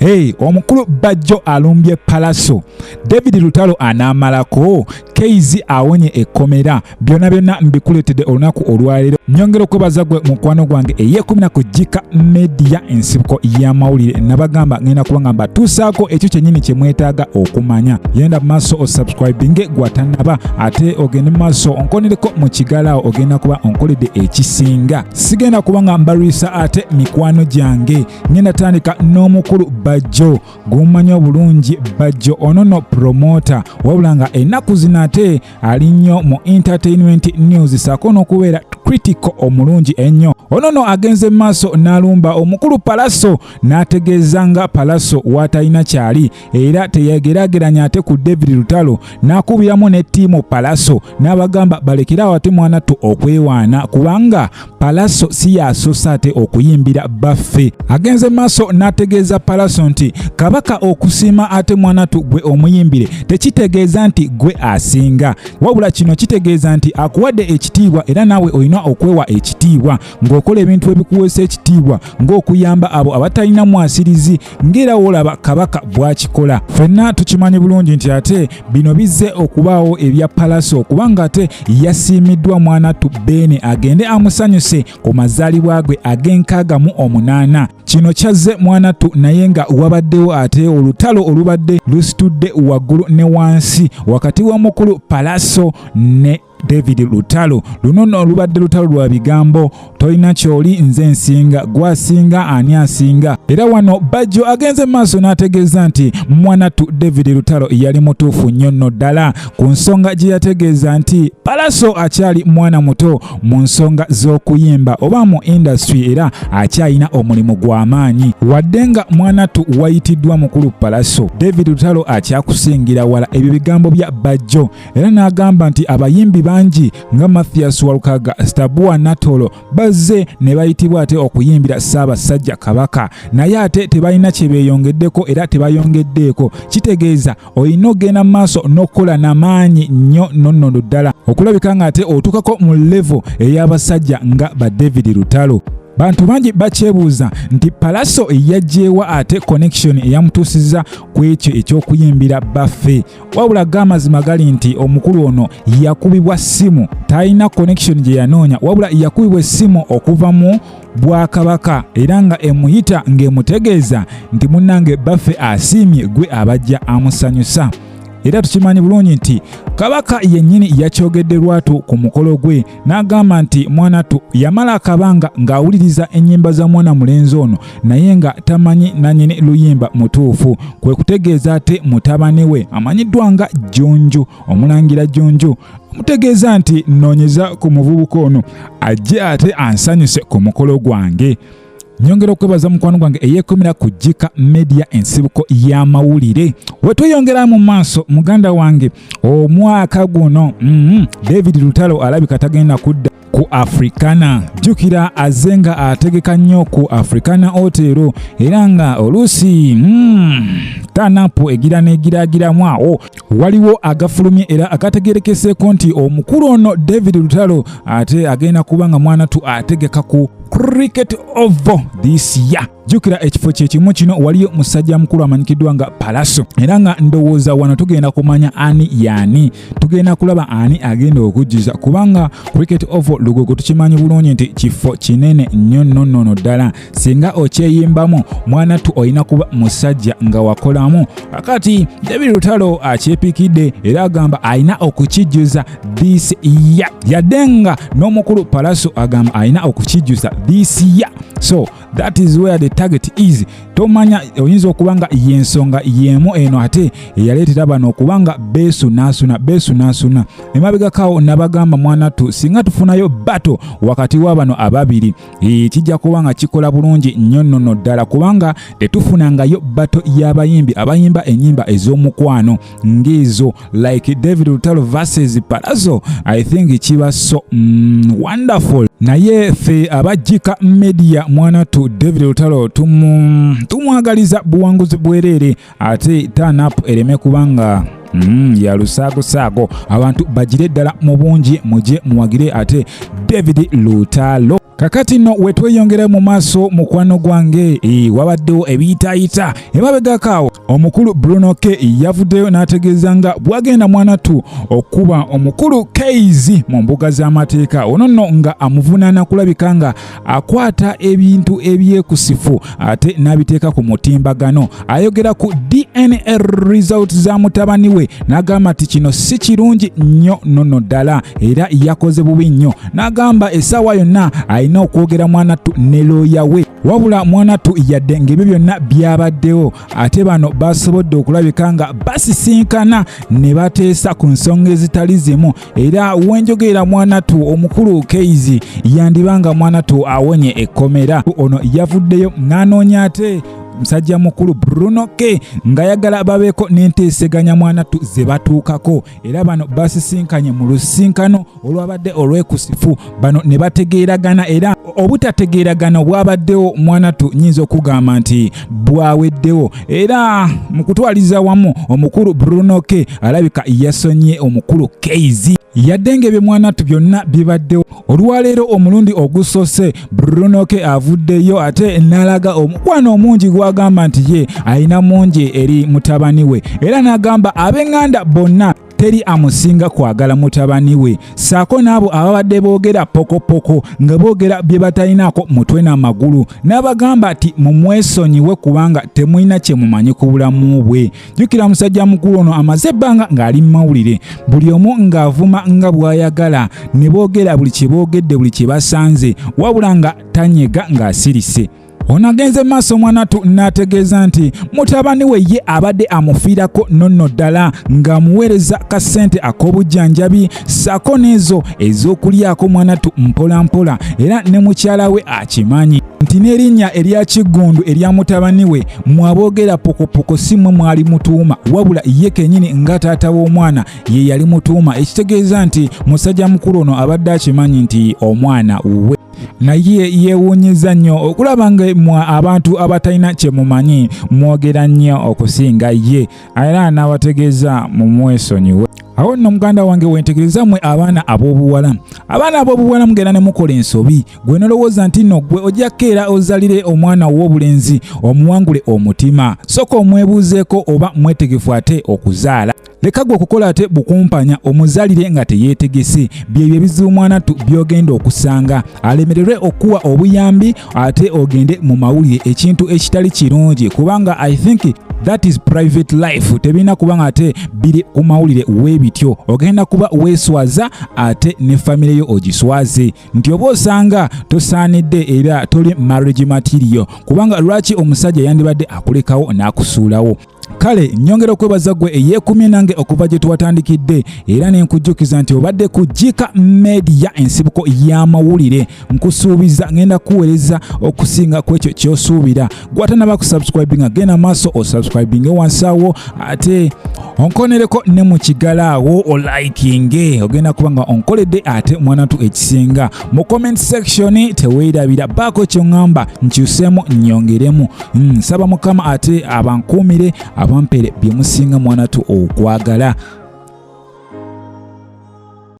Hey, omukulu Bajjo alumbye Pallaso, David Lutalo anaamalako, Keizi awonye ekkomera. Byonna byonna mbikuleetedde olunaku olwaleero. Nyongera okwebaza gwe mukwano gwange eyeekumira ku Jika Media, ensibuko y'amawulire. Nabagamba ngenda kuba nga mbatuusaako ekyo kyennyini kye mwetaaga okumanya. Yenda mu maaso osubscribinge gw'atannaba, ate ogende mu maaso onkonereko mu kigalaawo, ogenda kuba onkoledde ekisinga. Sigenda kuba nga mbalwisa ate mikwano gyange. Ngenda tandika n'omukulu Bajjo gumumanyi obulungi. Bajjo ono no promoter, wabula nga ennaku zino ate ali nnyo mu entertainment news saako n'okubeera critical omulungi ennyo. Ono no agenze mu maaso n'alumba omukulu Pallaso, n'ategeeza nga Pallaso w'atalina kyali era teyegeraageranya ate ku David Lutalo, n'akubiramu ne ttiimu Pallaso n'abagamba balekere awo ate mwanattu okwewaana, kubanga Pallaso si yasoose ate okuyimbira baffe. Agenze maaso n'ategeeza Pallaso nti Kabaka okusiima ate mwanattu gwe omuyimbire tekitegeeza nti gwe asinga, wabula kino kitegeeza nti akuwadde ekitiibwa era naawe olina okwewa ekitiibwa ng'okola ebintu ebikuweesa ekitiibwa, ng'okuyamba abo abatalina mwasirizi, ng'era woolaba Kabaka bw'akikola. Ffenna tukimanyi bulungi nti ate bino bizze okubaawo ebya Pallaso kubanga ate yasiimiddwa mwanattu Beene agende amusanyuse ku mazaalibwa gwe ag'e68. Kino kyazze mwanattu naye nga wabaddewo ate olutalo olubadde lusitudde waggulu ne wansi wakati w'omukulu Pallaso ne David Lutalo. Luno nno lubadde lutalo lwa bigambo, tolina kyoli, nze nsinga, gwasinga, ani asinga. Era wano Bajjo agenze maaso n'ategeeza nti mwanattu David Lutalo yali mutuufu nnyo nno ddala ku nsonga gye yategeeza nti Pallaso akyali mwana muto mu nsonga z'okuyimba oba mu industry, era akyalina omulimu gw'amaanyi. Wadde nga mwanattu wayitiddwa mukulu Pallaso, David Lutalo akyakusingira wala. Ebyo bigambo bya Bajjo. Era n'agamba nti abayimbi bangi nga Mathias Walukaga, Stabua Natolo bazze ne bayitibwa ate okuyimbira Ssaabasajja Kabaka, naye ate tebalina kye beeyongeddeko era tebayongeddeeko. Kitegeeza olina okugenda mu maaso n'okukola n'amaanyi nnyo nonnono ddala okulabika ng'ate otuukako mu level ey'abasajja nga ba David Lutalo. Bantu bangi bakyebuuza nti Pallaso yajjeewa ate connection eyamutuusizza ku ekyo ekyokuyimbira baffe. Wabula g'amazima gali nti omukulu ono yakubibwa ssimu, talina connection gye yanoonya, wabula yakubibwa essimu okuva mu bwakabaka era nga emuyita ng'emutegeeza nti munnange baffe asiimye gwe abajja amusanyusa. Era tukimanyi bulungi nti Kabaka yennyini yakyogedde lwatu ku mukolo gwe n'agamba nti mwanattu yamala akabanga ng'awuliriza ennyimba za mwana mulenzi ono naye nga tamanyi nannyini luyimba mutuufu, kwe kutegeeza ate mutabani we amanyiddwa nga Jjunju, Omulangira Jjunju, amutegeeza nti nnoonyeza ku muvubuka ono ajje ate ansanyuse ku mukolo gwange. Nyongera okwebaza mukwano gwange eyeekumira ku Jika Media, ensibuko y'amawulire. We tweyongera mu maaso, muganda wange, omwaka guno David Lutalo alabika tagenda kudda ku Africana. Jjukira azze nga ategeka nnyo ku Africana Hotel, era nga oluusi tanapu egira n'egiragiramu awo. Waliwo agafulumye era agategerekeseeko nti omukulu ono David Lutalo ate agenda kuba nga mwanatu ategeka ku Cricket Oval this year. Jjukira ekifo kye kimu kino waliyo musajja mukulu amanyikiddwa nga Pallaso, era nga ndowooza wano tugenda kumanya ani yaani, tugenda kulaba ani agenda okujjuza, kubanga Cricket Oval Lugogo tukimanyi bulungi nti kifo kinene nnyo nno ddala. Singa okyeyimbamu mwanattu olina kuba musajja nga wakolamu. Kakati David Lutalo akyepikidde era agamba alina okukijjuza this year, yadde nga n'omukulu Pallaso agamba alina okukijjuza this year. So that is where the target is. Tomanya, oyinza okuba nga yensonga yemu eno ate eyaleetera bano okuba nga beesunaasuna beesunaasuna. Emabegakawo nabagamba mwanattu singa tufunayo battle wakati wa bano ababiri, kijja kuba nga kikola bulungi nnyo nnono ddala, kubanga tetufunangayo battle y'abayimbi abayimba ennyimba ez'omukwano ng'ezo, like David Lutalo versus Pallaso. I think kiba so wonderful. Naye ffe abajjika Media, mwanattu David Lutalo tumwagaliza buwanguzi bwereere, ate turn up ereme kubanga Ya lusaagosaago, abantu bagire ddala mu bungi, mujye muwagire ate David Lutalo. Kakati nno wetweyongera mu maaso, mukwano gwange, wabaddewo ebiyitaayita emabegako awo. Omukulu Bruno K yavuddeyo n'ategeeza nga bw'agenda mwanatu okuba omukulu Kayz mu mbuga z'amateeka. Ono nno nga amuvunaana kulabika nga akwata ebintu ebyekusifu ate n'abiteeka ku mutimbagano. Ayogera ku DNA result za mutabani we, n'agamba nti kino si kirungi nnyo nnono ddala, era yakoze bubi nnyo, n'agamba essaawa yonna alina okwogera mwanatu ne looya we. Wabula mwanatu, yadde ng'ebyo byonna byabaddewo, ate bano basobodde okulabika nga basisinkana ne bateesa ku nsonga ezitali zimu. Era wenjogerera mwanatu, omukulu Kayz yandibanga mwanatu awonye ekkomera. Ono yavuddeyo n'anoonya ate musajja mukulu Bruno K ng'ayagala babeeko n'enteeseganya mwanatu ze batuukako. Era bano basisinkanye mu lusinkano olwabadde olwekusifu, bano ne bategeeragana, era obutategeeragana obwabaddewo mwanatu nyinza okugamba nti bwaweddewo. Era mu kutwaliza wamu, omukulu Bruno K alabika yasonye omukulu Kayz. Yadde ng'ebyo mwanatu byonna bibaddewo, olwaleero omulundi ogusoose Bruno K avuddeyo ate n'alaga omukwano omungi gw'agamba nti ye alina mungi eri mutabani we, era n'agamba ab'eŋŋanda bonna teri amusinga kwagala mutabani we, ssaako n'abo ababadde boogera pokopoko nga boogera bye batalinaako mutwe n'amagulu, n'abagamba nti mumwesonyiwe kubanga temulina kye mumanyi ku bulamu bwe. Jjukira musajja mukulu ono amaze ebbanga ng'ali mu mawulire, buli omu ng'avuma nga bw'ayagala, ne boogera buli kye boogedde, buli kye basanze, wabula nga tanyega, ng'asirise. Ono agenze maaso mwanatu n'ategeeza nti mutabani we ye abadde amufiirako nonno ddala, ng'amuweereza kasente ak'obujjanjabi ssaako n'ezo ez'okulyako mwanatu mpola mpola. Era ne mukyala we akimanyi nti n'erinnya erya Kiggundu erya mutabani we, mwaboogera pokopoko, si mmwe mwali mutuuma, wabula ye kennyini nga taata w'omwana ye yali mutuuma, ekitegeeza nti musajja mukulu ono abadde akimanyi nti omwana wuwe. Naye yeewuunyiza nnyo okulaba nga mmwe abantu abatalina kye mumanyi mwogera nnyo okusinga ye, era n'abategeeza mumwesonyiwe. Awo nno muganda wange wentegereza mmwe abaana ab'obuwala. Abaana ab'obuwala mugenda ne mukola ensobi, gwe nolowooza nti nno gwe ojja kukeera ozalire omwana ow'obulenzi omuwangule omutima. Sooka omwebuuzeeko oba mwetegefu ate okuzaala. Leka gwe okukola ate bukumpanya omuzalire nga teyeetegese. Byebyo ebizibu mwanattu by'ogenda okusanga, alemererwe okuwa obuyambi ate ogende mu mawulire, ekintu ekitali kirungi, kubanga I think that is private life, tebirina kubanga ate biri ku mawulire weebityo. Ogenda kuba weeswaza ate ne famire yo ogiswaze, nti oba osanga tosaanidde era toli marriage material, kubanga lwaki omusajja yandibadde akulekawo n'akusuulawo? Kale nyongera okwebaza gwe eyeekumye nange okuva gye tuwatandikidde, era ne nkujjukiza nti obadde ku Jika Media, ensibuko y'amawulire. Nkusuubiza ngenda kuweereza okusinga ku ekyo ky'osuubira. Gwatanaba kusubscribinga, genda maaso osubscribinge wansi awo, ate onkonereko ne mu kigala awo olikinge, ogenda kuba nga onkoledde ate mwanatu ekisinga. Mu comment section teweerabira baako kyoŋŋamba nkyuseemu nnyongeremu. Nsaba Mukama ate abankuumire, abampere bye musinga mwanatu okwagala.